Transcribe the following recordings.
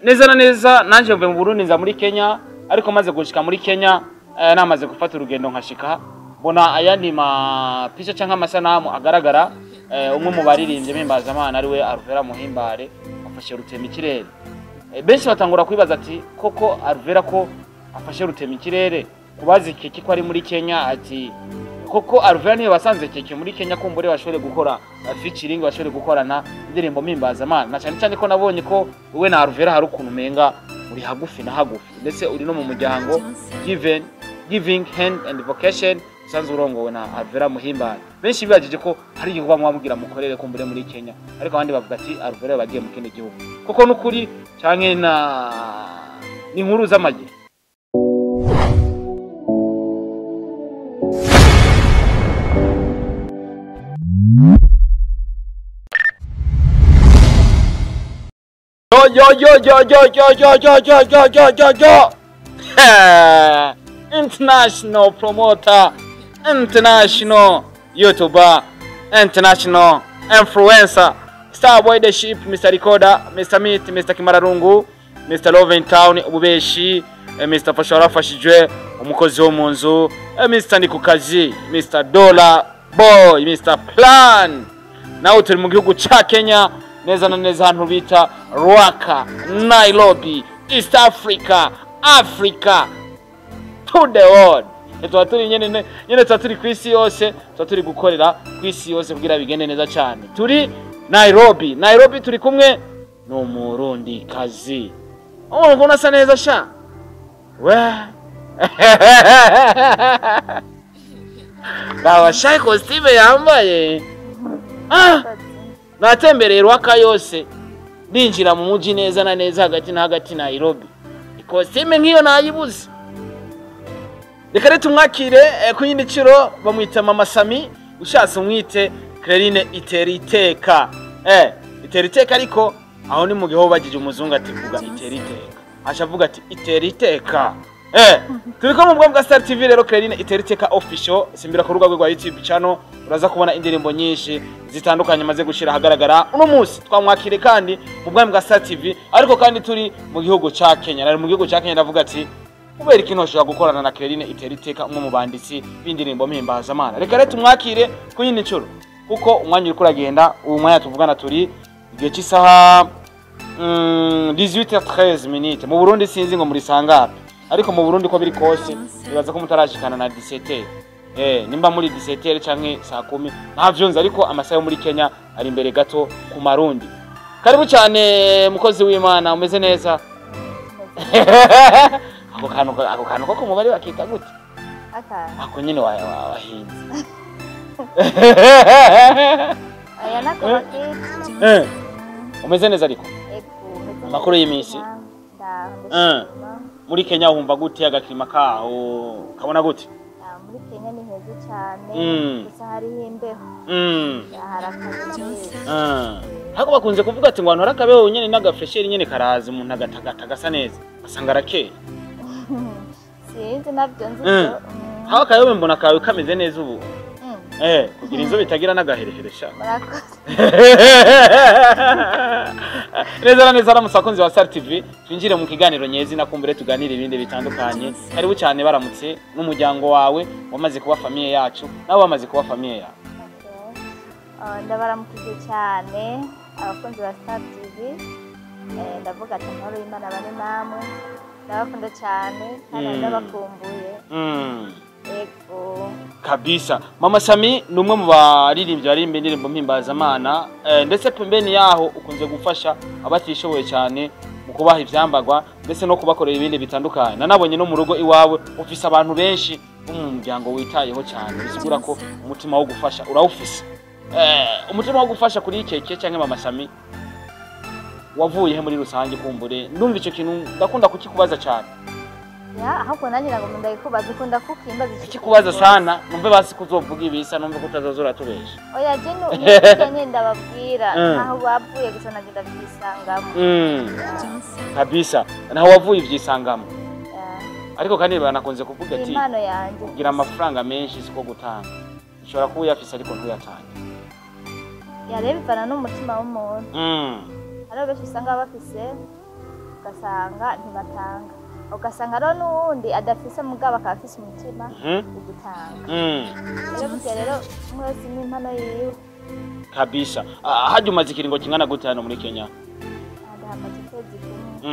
Neza na neza nanje mvuye mu Burundi nza muri Kenya, ariko maze gushika muri Kenya namaze gufata urugendo nkashika mbona ayandi mapicha canke amasanamu agaragara umwe mu baririmbye mpimbazamana ariwe Alvera Muhimbare afashe rutema ikirere. Benshi batangura kwibaza ati koko Alvera ko afashe rutema ikirere, kubazi Keke ko ari muri Kenya, ati koko Alvera niwe wasanze Keke muri Kenya kumbure bashobore gukora featuring, bashobore gukorana indirimbo mpimbazamana, na cyane cyane ko nabonye ko wewe na Alvera hari ukuntu umenga uri hagufi na hagufi, ndetse uri no mu muryango Giving Hand and Vocation usanzwe urongowe na Alvera Muhimbare. Benshi bibajije ko hari igikorwa mwamubwira mukorere kumbure muri Kenya, ariko abandi bavuga ati Alvera bagiye mu kindi gihugu. Koko nukuri canke na ni inkuru z'amagi. Yo yo yo yo yo yo yo yo yo yo yo yo yo. International promoter, international YouTuber, international influencer, Starboy the Ship, Mr. Recorder, Mr. Meat, Mr. Kimararungu, Mr. Love in Town, Ububeshi, Mr. Fashora Fashijwe, umukozi wo mu nzu, Mr. Nikukazi, Mr. Dollar Boy, Mr. Plan. Nawe turi mu gihugu ca Kenya, neza na neza ahantu bita Ruaka, Nairobi, East Africa, Africa to the world. Tuba turi nyene nyene, tuba turi kwisi yose, tuba turi gukorera kwisi yose kugira bigende neza cyane. Turi Nairobi, Nairobi turi kumwe n'umurundi kazi. Oh, mbona asa neza sha. We. Bawa sha costume yambaye. Ah! Natembereye Ruaka yose, ninjira mu muji neza na neza hagati na hagati Nairobi. Ikositime nk'iyo nayibuze. Reka rero tumwakire ku yindi ciro, bamwita Mama Sami, ushatse umwite Clairine Iteriteka. Iteriteka, ariko aho ni mu gihe bagije umuzungu ati vuga Iteriteka, aca avuga ati Iteriteka. Turiko mu bwa Star TV rero, Clairine Iteriteka official, simbira ku rubuga rwa YouTube channel, uraza kubona indirimbo nyinshi zitandukanye maze gushira ahagaragara. Uno munsi twamwakire kandi mu bwami bwa Star TV, ariko kandi turi mu gihugu ca Kenya. Nari mu gihugu ca Kenya ndavuga ati kubera ikintu bashobora gukorana na Clairine Iteriteka, umwe mu banditsi b'indirimbo mpimbazamana. Reka rero tumwakire ku yindi ncuro, kuko umwanya uriko uragenda. Ubu mwanya tuvugana turi igihe cy'isaha 18h13 minutes. Mu Burundi sinzi ngo muri sangapi, ariko mu Burundi ko biri kose bibaza ko mutarashikana na 17h. Nimba muri 17h canke saa 10 ntavyo nzi, ariko amasaha yo muri Kenya ari imbere gato ku Marundi. Karibu cyane mukozi w'Imana, umeze neza? Ako kantu ko kumubari bakita gute? Ako nyine wahinze. Aya nako bakita. Umeze neza ariko? Amakuru y'iminsi? Muri Kenya wumva gute agakirima kaho? Kabona gute? Muri Kenya ni heza cyane, gusa hariho imbeho. Hari akabeho. Hako bakunze kuvuga ati ngo ahantu hari akabeho nyene n'agafresheri nyene karaza umuntu agatagata gasa neza, asanga arakeye. Sinzi nabyo nzi. Aho akayobe mbona kawe kameze neza ubu. Kugira inzobe itagira n'agaherehere sha. Murakoze. Neza na neza aramutse abakunzi ba Star TV, twinjire mu kiganiro nyezi nakumbure tuganire ibindi bitandukanye. Karibu cyane, baramutse n'umuryango wawe wamaze kuba famille yacu, nawe wamaze kuba famille yawe. Ndabaramukije cyane abakunzi ba Star TV. Ndavuga ati amahoro y'Imana bane namwe. Ndabakunda cyane kandi ndabakumbuye. Ego. Kabisa. Mama Sami ni umwe mu baririmbyi baririmba indirimbo mpimbazamana, ndetse pembeni yaho ukunze gufasha abatishoboye cyane mu kubaha ivyambagwa ndetse no kubakorera ibindi bitandukanye. Nanabonye no mu rugo iwawe ufise abantu benshi bo mu muryango witayeho cyane, bisigura ko umutima wo gufasha urawufise. Umutima wo gufasha kuri Keke canke Mama Sami wavuye he muri rusange? Kumbure ndumva ico kintu ndakunda kukikubaza cyane. Ya, ahubwo nanjye nagomba ndayikubaza, ukunda kukimbaza ico Kikubaza sana, numve basi kuzovuga ibisa, numve ko utazoza uratubesha. Oya, je nyine ndababwira ntaho bavuye, gusa nanjye ndabyisangamo. Kabisa, naho wavuye ivyisangamo. Ariko kandi banakunze kuvuga ati impano yanjye kugira amafaranga menshi siko gutanga, ushobora kuba uyafise ariko ntuyatange. Ya, rero bivana n'umutima w'umuntu. Hariho benshi usanga bafise Ugasanga ntibatanga, ugasanga rero n'uwundi adafise mugabo akaba afise umutima ugutanga. Rero burya rero umwe wese n'impano yiwe. Kabisa. Hajya umaze ikiringo kingana gute hano muri Kenya? Ndahamaze ukwezi kumwe.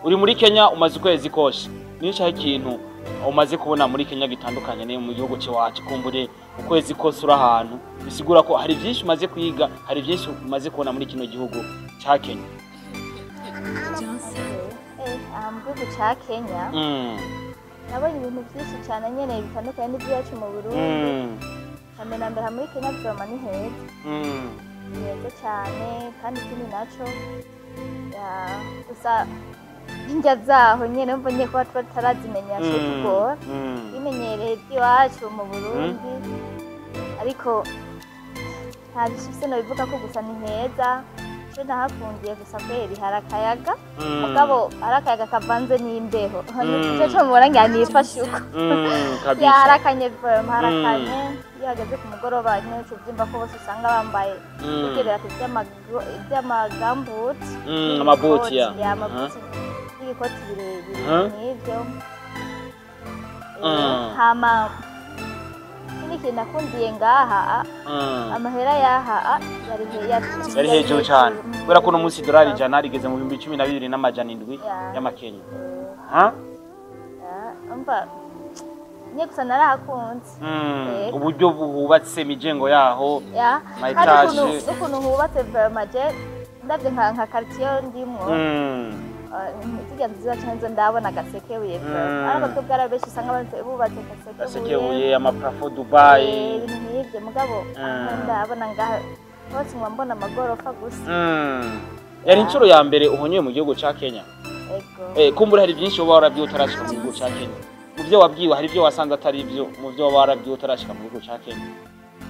Uri muri Kenya umaze ukwezi kose, nicaho ikintu umaze kubona muri Kenya gitandukanye n'iyo mu gihugu cyacu? Kumbure ukwezi kose uri ahantu, bisigura ko hari byinshi umaze kwiga, hari byinshi umaze kubona muri kino gihugu cya Kenya. Aha mu gihugu cya Kenya nabonye ibintu byinshi cyane nyene bitandukanye n'iby'iwacu mu Burundi. Hambere na mbere, muri Kenya vyoma ni heza, ni heza cyane. Kandi ikindi naco, gusa indya zaho nyene umva nyene kuba tuba tutarazimenya co tugora bimenyereye iby'iwacu mu Burundi, ariko nta bishitse nobivuga ko gusa ni heza. Ico nahakundiye gusa kweri hari akayaga, mugabo hari akayaga kavanze n'imbeho. Nico co mubona ngira nifashe uko. Kabisa. Harakanye vraiment, harakanye. Iyo hageze ku mugoroba nyene uca uvyumva ko bose usanga bambaye ibyo birato vy'amagambuti. Amabuti ya. Ya, amabuti n'ibikoti birebire nk'ivyo. Hama ikindi kintu nakundiye ngaha, amahera yaha yari Yari hejuru cyane, kubera ko uno munsi idolari 100 rigeze mu 12,700 y'amakenya. Ha? Umva nye, gusa narahakunze. Uburyo buhubatse, imijengo yaho, ama Kandi étage. Ukuntu hubatse vraiment, je ndavye nka quartier ndimwo, zirya nzu zacu nizo ndabona gasekebuye vraiment, ariko twebwe ari benshi usanga bubatse gasekebuye. Gasekebuye, amaplafond Dubai. Ibintu nk'ivyo, mugabo aho ndabona ngaha hose nkaba mbona amagorofa gusa. Yari inshuro ya mbere uhonyoye mu gihugu ca Kenya? Ego. Kumbura hari byinshi uba warabwiwe utarashika mu gihugu ca Kenya. Mu byo wabwiwe hari ibyo wasanze atari ibyo mu byo waba warabwiwe utarashika mu gihugu ca Kenya?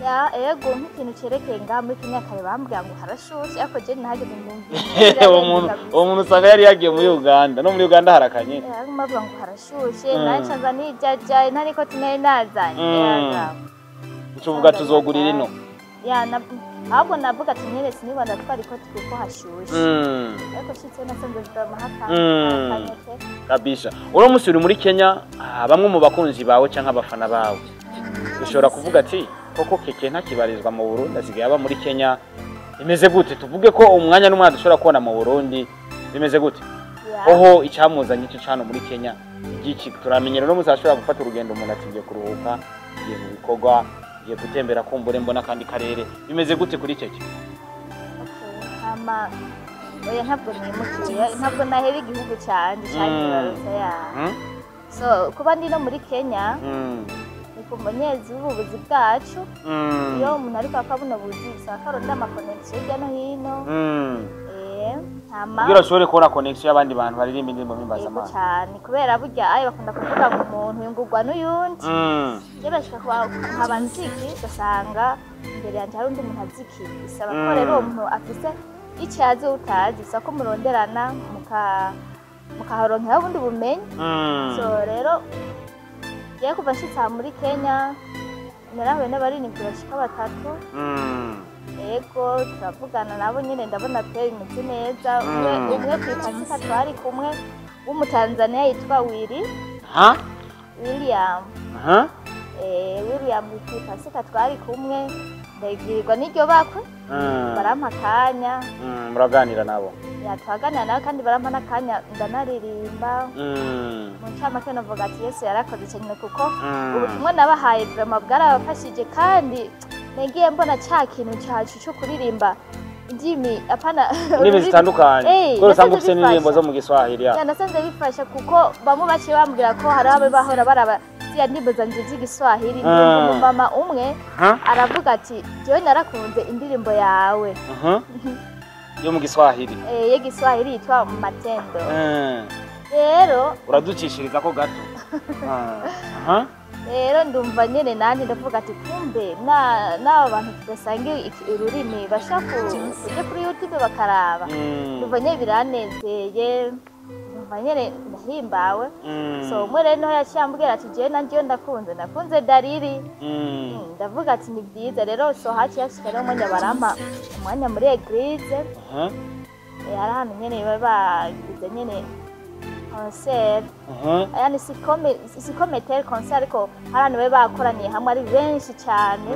Ya, ego, nk'ikintu cerekeye ngaha muri Kenya, kare bambwira ngo harashushe, ariko je nahageze ndumva Uwo muntu usanga yari yagiye muri Uganda, no muri Uganda harakanye. Bavuga ngo harashushe, nanje nza nijajaye, nta n'ikoti nari nazanye. Yaga. Ucuvuga tuzogurira ino. Ya, ahubwo navuga ati nyene sinigwa ndatwara ikoti kuko hashushe, ariko nshitse nasanze vraiment hakanye pe. Kabisa. Uno munsi uri muri Kenya, bamwe mu bakunzi bawe canke abafana bawe ushobora kuvuga ati koko Keke ntakibarizwa mu Burundi, asigaye aba muri Kenya. Bimeze gute? Tuvuge ko umwanya n'umwanya dushobora kubona mu Burundi, bimeze gute? Ya. Oho icyamuzanye cyo cano muri Kenya igiki? Turamenyera no munsi ashobora gufata urugendo umuntu ati ngiye kuruhuka, ngiye mu bikorwa, ngiye gutembera, kumbure mbona kandi karere. Bimeze gute kuri Keke? Okay, hama oya, ntabwo nimukiye, ntabwo naheba igihugu canje canyibarutse ya. So kuba ndi no muri Kenya ni ku munyezi w'ububuzi bwacu. Iyo umuntu ariko akora buno buzi bisaba ko aronda amaconnexion hirya no hino. Hama Kugira ushobore kubona connection y'abandi bantu baririmba indirimbo Yego. mpimbazamana. Cyane, kubera burya ayo bakunda kuvuga ngo umuntu yungurwa n'uyundi. Iyo bashika nkaba nziki, ugasanga imbere yanjye hari undi muntu aziki, bisaba ko rero uwo muntu afise icyo azi utazi, bisaba ko muronderana mukaharonkeraho ubundi bumenyi. So rero ngiye kuva nshitse aha muri Kenya, narahuye n'abaririmbyi bashika batatu. Yego, turavugana nabo nyine, ndabona pe bimeze neza. Umwe umwe ku ipasika twari kumwe w'Umutanzaniya yitwa Willy. Ha? William. Aha. William, ku ipasika twari kumwe, ndabwirwa n'iryo bakwe, barampa akanya. Muraganira nabo. Ya, twaganira nawe kandi barampa n'akanya ndanaririmba. Mu ncamake navuga ati Yesu yarakoze cyane, kuko ubutumwa nabahaye vraiment bwarabafashije, kandi nagiye mbona ca kintu cacu co kuririmba indimi, apana Indimi zitandukanye. Eh, Kubera usanga nasanze ufite n'indirimbo bifasha. zo mu Giswahili ya. Ya, nasanze bifasha, kuko bamwe baciye bambwira ko hari abo bahora baraba ziriya ndirimbo zanje z'Igiswahili. Umumama umwe Ha? aravuga ati jewe narakunze indirimbo yawe. Yo mu Giswahili. Y'igiswahili yitwa Matendo. Rero Uraducishiriza ko gato. Ah. Aha. Rero ndumva nyene nanjye ndavuga ati kumbe n'aba bantu tudasangiye ururimi bashaka kuja kuri YouTube bakaraba. Ndumva nyene biranezeye, ndumva nyene ndahimbawe. So umwe rero niho yaciye ambwira ati jewe nanje iyo ndakunze Dariri. Ndavuga ati ni byiza rero. So haciye hashika rero umwanya barampa umwanya muri église. Aha. Hari ahantu nyene baba bagize nyene concert, yani si comme tel concert, ariko hari ahantu baba bakoraniye hamwe ari benshi cyane,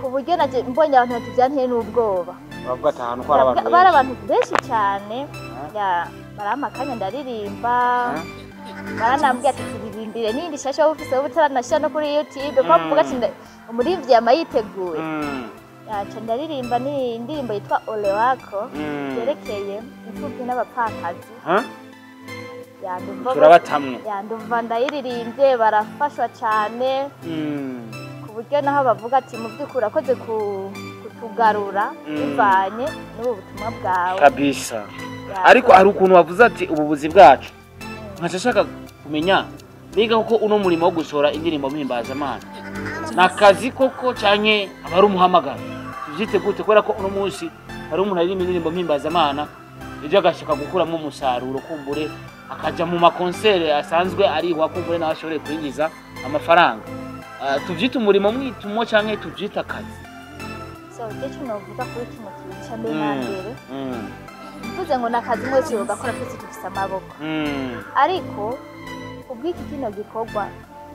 ku buryo naje mbonye abantu bati byanteye n'ubwoba. Bavuga ati ahantu ko hari abantu bari benshi. Abantu benshi cyane, ya barampa akanya ndaririmba. Baranambwiye ati turirimbire n'iyindi shasha wowe ufise, wowe utaranashira no kuri YouTube, ko bavuga ati umuririmbyi yama yiteguye. Yaca ndaririmba ni indirimbo yitwa Ole Wako, yerekeye imfubyi n'abapfakazi. Ya, ndumva Turabatamwe. Ya, ndumva ndayiririmbye, barafashwa cyane, ku buryo naho bavuga ati mu by'ukuri urakoze kutugarura bivanye n'ubu butumwa bwawe. Kabisa. Ya, Ariko hari ukuntu wavuze ati ububuzi bwacu, nkaca nshaka kumenya mbega koko uno murimo wo gusohora indirimbo mpimbazamana ni akazi koko canke aba ari umuhamagaro? Tuvyite gute? Kubera ko uno munsi hari umuntu aririmba indirimbo mpimbazamana, ejo agashaka gukuramo umusaruro, kumbure akaja mu makonsere asanzwe arihwa, kumbure nawe ashobore kwinjiza amafaranga. Tuvyite umurimo mwitumo canke tuvyite akazi? So icyo kintu novuga kuri kino kintu cya mbere na mbere, mvuze ngo ni akazi, mwese ugakora, twese dufise amaboko, ariko kubw'iki kino gikorwa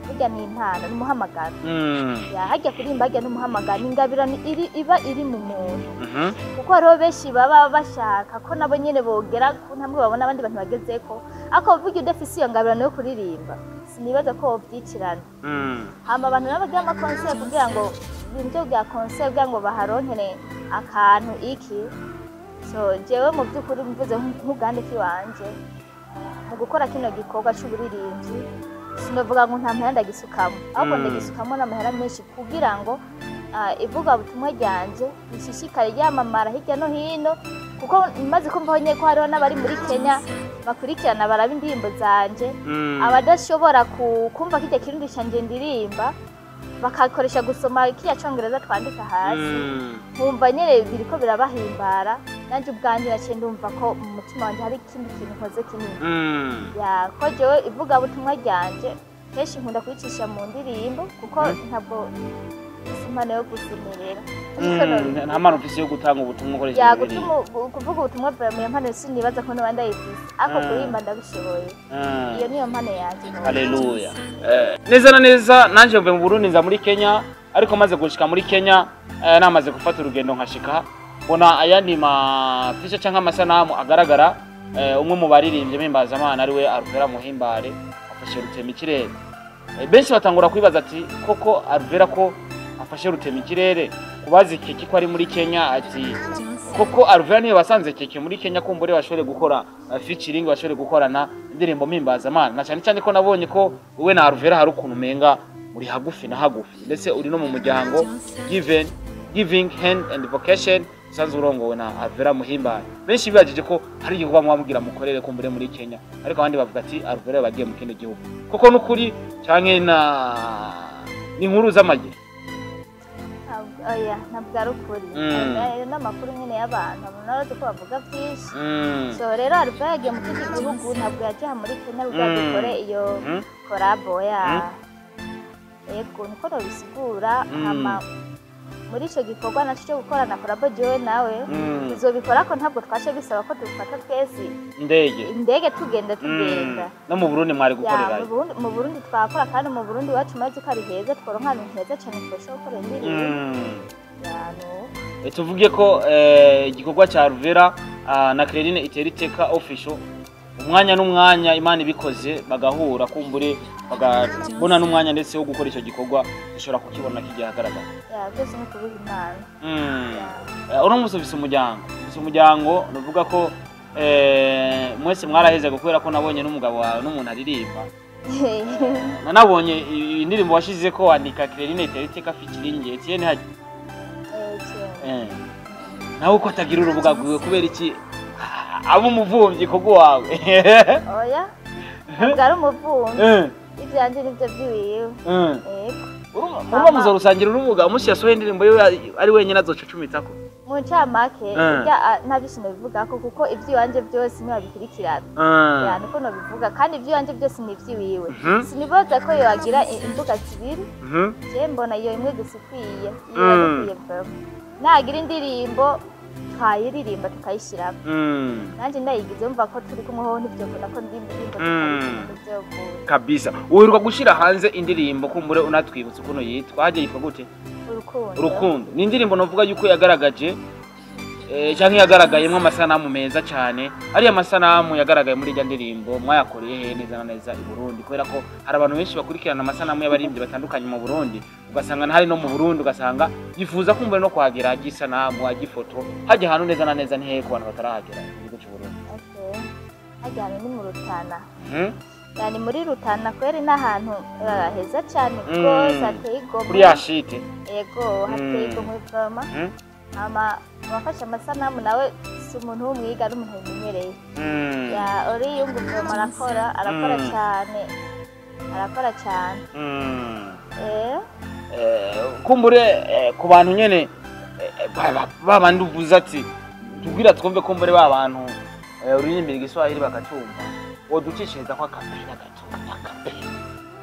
burya ni impano, ni umuhamagaro. Ya, hajya kuririmba hajya n'umuhamagaro, ni ingabirano iri iba iri mu muntu, kuko hariho benshi baba bashaka ko nabo nyene bogera ku ntambwe babona abandi bantu bagezeko, ariko burya udafise iyo ngabirano yo kuririmba sinibaza ko wovyikirana. Hama abantu nabo bagira amakonseri kugira ngo ibintu bya konseri, kugira ngo baharonkere akantu iki. So jewe mu by'ukuri mvuze nk'ubwande kiwanje mu gukora kino gikorwa c'uburirimbyi, sinovuga ngo nta mahera ndagisukamo, ahubwo ndagisukamo n'amahera menshi kugira ngo ivuga butumwa ryanje rishishikare ryamamara hirya no hino, kuko maze kumva nyine ko hariho n'abari muri Kenya bakurikirana baraba indirimbo zanje, abadashobora kumva kirya kirundi canje ndirimba bakakoresha gusoma kiriya congereza twandika hasi, nkumva nyene biriko birabahimbara. Nanje ubwanje naciye ndumva ko mu mutima wanje hari ikindi kintu nkoze kinini. Ya, ko jewe ivugabutumwa ryanje kenshi nkunda kuyicisha mu ndirimbo, kuko ntabwo mfise impano yo gusemerera. Nta mpano ufise yo gutanga ubutumwa ukoresheje Ya, indirimbo. Kuvuga ubutumwa bwa iyo mpano sinibaza ko noba ndayifise, ariko kuririmba ndabishoboye. Iyo niyo mpano yanje. Haleluya. Neza na neza nanje mvuye mu Burundi nza muri Kenya, ariko maze gushika muri Kenya, namaze gufata urugendo nkashika, mbona ayandi mapicha canke amasanamu agaragara, umwe mu baririmbyi mpimbazamana ari we Alvera Muhimbare afashe rutema ikirere. Benshi batangura kwibaza ati koko Alvera ko afashe rutema ikirere, kubaza Keke ko ari muri Kenya, ati koko Alvera niwe wasanze Keke muri Kenya, kumbure bashobore gukora featuring, bashobore gukorana indirimbo mpimbazamana, na cyane cyane ko nabonye ko wowe na Alvera hari ukuntu umenga muri hagufi na hagufi, ndetse uri no mu muryango given Giving Hand and Vocation usanzwe urongowe na Alvera Muhimbare. Benshi bibajije ko hari igikorwa mwamubwira mukorere kumbure muri Kenya, ariko abandi bavuga ati Alvera bagiye mu kindi gihugu. Koko n'ukuri canke na ni inkuru z'amagi? Oya, ntabwo ari ukuri. Ayo ni amakuru nyine y'abantu, abantu barazi ko bavuga byinshi. So rero Alvera yagiye mu kindi gihugu, ntabwo yagiye muri Kenya kugira dukore iyo collabo ya. Yego, niko nobisigura. Hama muri ico gikorwa naco cyo gukorana collabo jewe nawe, tuzobikora ko ntabwo twace bisaba ko dufata twese Indege. indege tugenda tugenda. No mu Burundi mwari Ya, gukorerayo. mu Burundi twakora, kandi mu Burundi iwacu mazi ko ari heza, tworonka ahantu heza cane twoshobora gukora indirimbo. Ya, no. Tuvuge ko igikorwa cya Alvera na Claudine Iteriteka Official, umwanya n'umwanya Imana ibikoze bagahura, kumbure bagabona n'umwanya ndetse wo gukora icyo gikorwa, dushobora kukibona kigiye ahagaragara. Ya, byose ni kubiha Imana. Ya. Uno munsi ufise umuryango, nuvuga ko mwese mwaraheze, kubera ko nabonye n'umugabo wawe n'umuntu aririmba. Nanabonye indirimbo washize ko wandika Claudine Iteriteka featuring Etienne Haji. Etienne. Nawe uko atagira urubuga rwiwe, kubera iki aba umuvumvyi koko wawe? Oya, ntabwo ari umuvumvyi. Ivyanje nivyo vyiwiwe. Yego. Urumva muzorusangira urubuga, umunsi yasohoye indirimbo yiwe ari wenyine azoca acumitako. Mu ncamake, irya nta byinshi nobivugako, kuko ivy'iwanje byose ntibabikurikirana. Ya, niko nobivuga, kandi ivy'iwanje byose ni ivy'iwiwe. Sinibaza ko yoagira imbuga zibiri. Je mbona iyo imwe gusa ikwiye, iyo ikwiye vraiment. Nagira indirimbo Twayiririmba tukayishiramo. Nanjye ndayigize, mva ko turi kumwe ho, ntibyokunda ko ndi indirimbo tukayiririmba byokunda. Kabisa. Uheruka gushira hanze indirimbo, kumbure unatwibutsa ukuntu yitwa, hagiye yitwa gute? Urukundo. Urukundo ni indirimbo novuga yuko yagaragaje canke yagaragayemwo amasanamu meza cane. Ariya masanamu yagaragaye muri irya ndirimbo mwayakoreye hehe neza na neza i Burundi? Kubera ko hari abantu benshi bakurikirana amasanamu y'abaririmbyi batandukanye mu Burundi, ugasanga ntari no mu Burundi, ugasanga yifuza kumva no kuhagera hajya isanamu, hajya ifoto, hajya ahantu neza na neza ni hehe ku bantu batarahagera mu gihugu c'u Burundi? Okay. Harya hantu ni mu Rutana. Yani muri Rutana kweri, n'ahantu heza cyane rwose, hateye igomwe. Kuri ya shite. Ego, hateye igomwe vraiment. Hama uwafashe amasanamu nawe si umuntu w'umwiga, ari umuntu bimenyereye. Ya uri yumva vraiment arakora, arakora cyane, arakora cyane. Kumbure ku bantu nyene babandi uvuze ati tubwira twumve, kumbure ba bantu ururirimba igiswahili bakacumva, woducishiriza ko akapera gato, akapera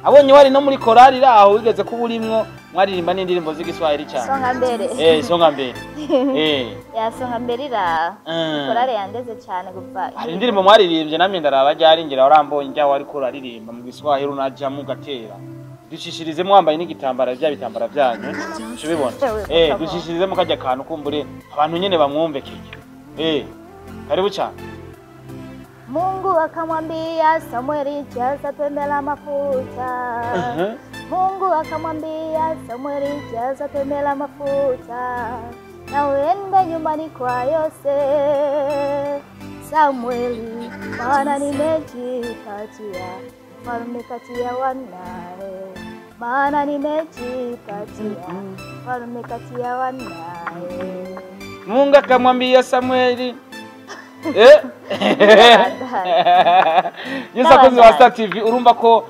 abonye wari no muri korali aho wigeze kuba urimwo, mwaririmba n'indirimbo z'igiswahili cyane. Songa mbere. Songa mbere. Ya, songa mbere ira korale yandeze cyane kuva. Hari indirimbo mwaririmbye namye ndaraba ryari, ngira warambonye njya wariko uraririmba mu giswahili, unajamo ugatera. Ducishirizemo wambaye n'igitambara, bya bitambara byanyu ubibona. Ducishirizemo kajya kantu, kumbure abantu nyene bamwumve keke. Karibu cyane. Mungu akamwambia Samueli, jaza pembe la mafuta. Mungu akamwambia Samueli, jaza pembe la mafuta na uende nyumbani kwa Yose. Samueli, maana nimejipatia mfalme kati ya wanae, maana nimejipatia mfalme kati ya wanae. Mungu akamwambia Samueli. Yesu akoze wa Star TV, urumva ko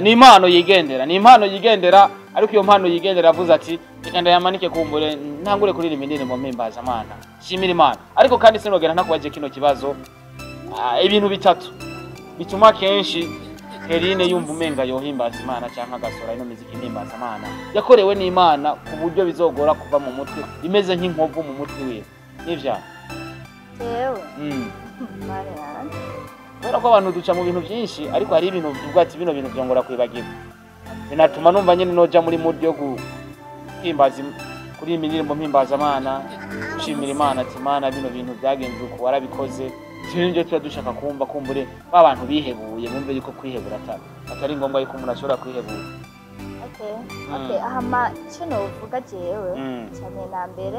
ni impano yigendera, ni impano yigendera. Ariko iyo mpano yigendera avuze ati reka ndayamanike, kumbure ntangure kuririmba indirimbo mpimbaza Imana, shimira Imana. Ariko kandi sinogera ntakubaje kino kibazo. Ibintu bitatu bituma kenshi Herine yumva umenga yohimbaza Imana cyangwa agasora ino miziki mpimbaza Imana yakorewe n'Imana, ku buryo bizogora kuva mu mutwe, imeze nk'inkovu mu mutwe wiwe, nivya? Jewe? Mana yanjye. Kubera ko abantu duca mu bintu byinshi, ariko hari ibintu tuvuga ati bino bintu byongora kwibagirwa, binatuma numva nyine noja muri mood yo guhimbaza kuri iyi ndirimbo mpimbazamana, gushimira Imana ati Imana, bino bintu byagenze uko, warabikoze. Ivyo nivyo tuba dushaka kumva, kumbure ba bantu bihebuye bumve yuko kwihebura atari ngombwa, yuko umuntu ashobora kwihebura. Okay. Ahama icyo novuga jewe cyane na mbere,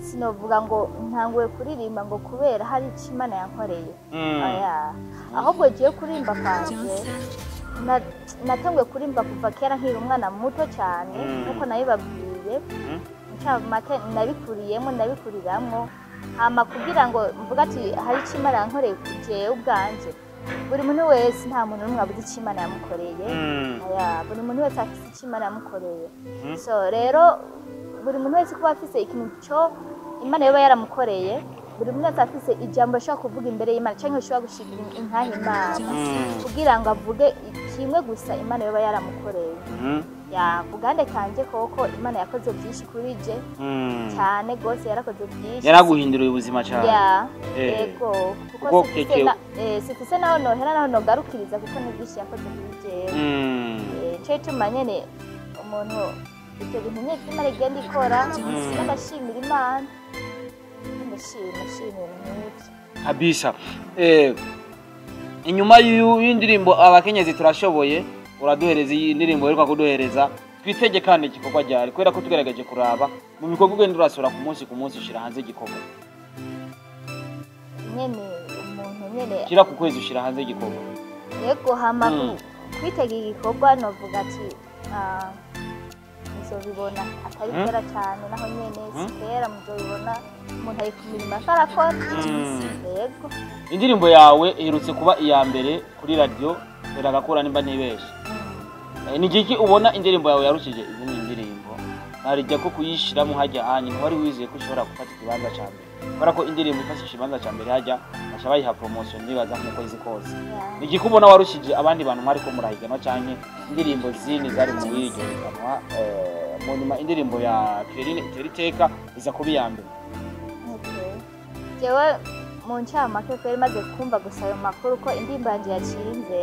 sinovuga ngo ntanguye kuririmba ngo kubera hari icyo Imana yankoreye. Oya, ahubwo jewe kuririmba kwanje natanguye kuririmba kuva kera nkiri umwana muto cyane. Nkuko nabibabwiye, ncamake nabikuriyemo, ndabikuriramwo. Hama kugira ngo mvuga ati hari icyo Imana yankoreye jewe ubwanje, buri muntu wese, nta muntu n'umwe abuze icyo Imana yamukoreye. Oya, buri muntu wese afise icyo Imana yamukoreye. So rero buri muntu wese kuba afise ikintu cyo Imana yoba yaramukoreye, buri muntu wese afise ijambo ashobora kuvuga imbere y'Imana cyangwa ashobora gushingira intahe Imana kugira ngo avuge kimwe gusa Imana yoba yaramukoreye. Ya, bugande kanje koko Imana yakoze byinshi kuri je. Cyane rwose, yarakoze byinshi. Yaraguhinduriye ubuzima cyane. Ya. Yego, kuko Kuko sifise sifise naho nohera, naho nogarukiriza, kuko ni byinshi yakoze kuri jewe. Nico gituma nyene umuntu ivyo bintu nyene Imana igenda ikora, ndashimira Imana, ndashima, shima ibintu nk'ivyo. Kabisa. Inyuma y'indirimbo abakenyezi turashoboye uraduhereza iyi ndirimbo uheruka kuduhereza, twitege kandi igikorwa ryari? Kubera ko tugerageje kuraba mu bikorwa ugenda urasura ku munsi ku munsi, ushira hanze igikorwa. Nyene umuntu nyene Kira ku kwezi ushira hanze igikorwa. Yego, hama kwitega igikorwa novuga ati muzobibona atari kera cyane, naho nyene si kera, muzobibona. Umuntu ari ku mirimo atarakora. Yego. Indirimbo yawe iherutse kuba iya mbere kuri radio Teragakura, nimba ntibeshe. Ni igiki ubona indirimbo yawe yarushije izindi ndirimbo? Narijya ko kuyishiramo hajya hanyu wari wizeye ko ushobora gufata ikibanza ca mbere, kubera ko indirimbo ifashe ikibanza ca mbere hajya baca bayiha promotion, nibaza nk'uko izi kose. Ni igiki ubona warushije abandi bantu mwariko murahiganwa canke indirimbo zindi zari mu iryo higanwa? Mu nyuma indirimbo ya Clairine Itera Iteka iza kuba iya mbere. Okay. Jewe mu ncamake kweri, maze kumva gusa ayo makuru ko indirimbo yanje yacinze,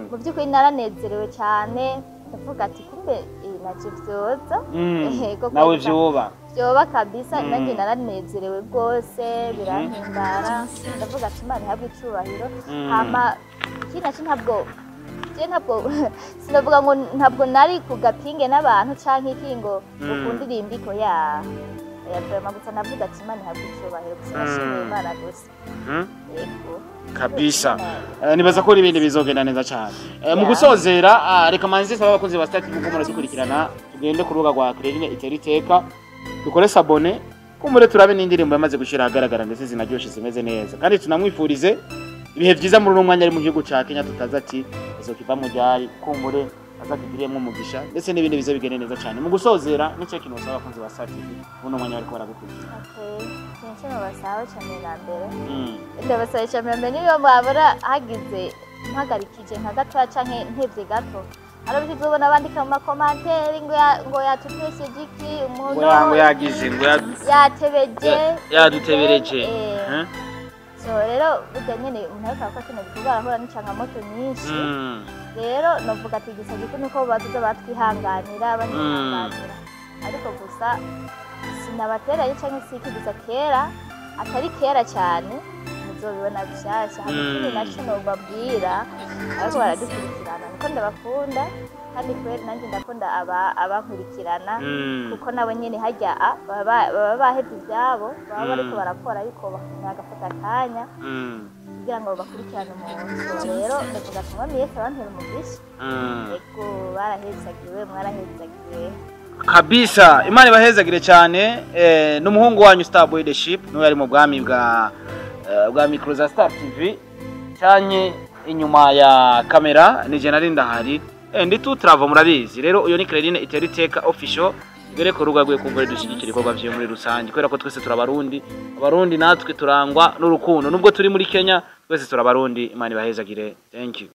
mu by'ukuri naranezerewe cyane. Ndavuga ati: "Kumbe iyi navyo vyoza." Yego, Nawe kabisa. vyoba. Vyoba kabisa. Nanjye naranezerewe rwose, birampimbara. Ndavuga ati: "Imana ihabwe icubahiro." Hama ikindi naco, ntabwo je ntabwo sinavuga ngo ntabwo nari ku gapinge n'abantu canke iki ngo ngo ndirimba iko ya vraiment. Gusa navuga ati: "Imana ihabwe icubahiro." Gusa nashimiye Imana gusa. Yego. Kabisa. Nibaza ko ibindi bizogenda neza cyane. Mu gusozera, reka manze saba abakunzi ba Star TV ko muradukurikirana, tugende ku rubuga rwa Clairine Itera Iteka, dukore s'abonner, kumure turabe n'indirimbo yamaze gushyira ahagaragara, ndetse zinaryoshe, zimeze neza, kandi tunamwifurize ibihe byiza muri uno mwanya ari mu gihugu ca Kenya. Tutazi ati azokiva mu ryari, kumbure azakigiriyemwo umugisha, ndetse n'ibindi bize bigende neza cyane. Mu gusozera, n'icyo kintu usaba abakunzi ba Star TV muri uno mwanya bariko baragukurikira? Okay, ikintu cyo nobasaba cyane na mbere, ndabasaba cyane mbere, niyo mwabona hagize mpagarikije nka gatoya canke ntevye gato, hari uzobona bandika mu ma commentaires ngo ngo yatutesheje iki umuntu. Ngo yagize ngo yatebeje. Yadutebereje. Eh. Eh? So rero burya nyene umuntu ariko arakora kino gikorwa arahura n'icangamoto nyinshi. Rero novuga ati gusa gito nuko bazoza batwihanganira, banyihanganira, ariko gusa sinabateranye canke siki, gusa kera atari kera cyane muzobibona bishasha. Hama ikindi naco nobabwira ariko baradukurikirana niko ndabakunda, kandi kweri nanjye ndakunda abankurikirana, kuko nabo nyene harya baba bahevye ivyabo, baba bariko barakora, ariko bagafata akanya kugira ngo bakurikirane umuntu. So rero ndavuga ati: "Umwami Yesu abampera umugisha." Ego, barahezagiwe, mwarahezagiwe. Kabisa, Imana ibahezagire cyane. N'umuhungu wanyu Starboy the Ship niwe yari mu bwami bwa micro za Star TV cyanye, inyuma ya kamera ni je nari ndahari, ndi tu travo murabizi. Rero uyo ni Clairine Itera Iteka Official. Dore ko ruga rwe kumbure dushyigikira ibikorwa vyo muri rusange, kubera ko twese turabarundi. Abarundi natwe turangwa n'urukundo, nubwo turi muri Kenya twese turabarundi. Imana ibahezagire, thank you.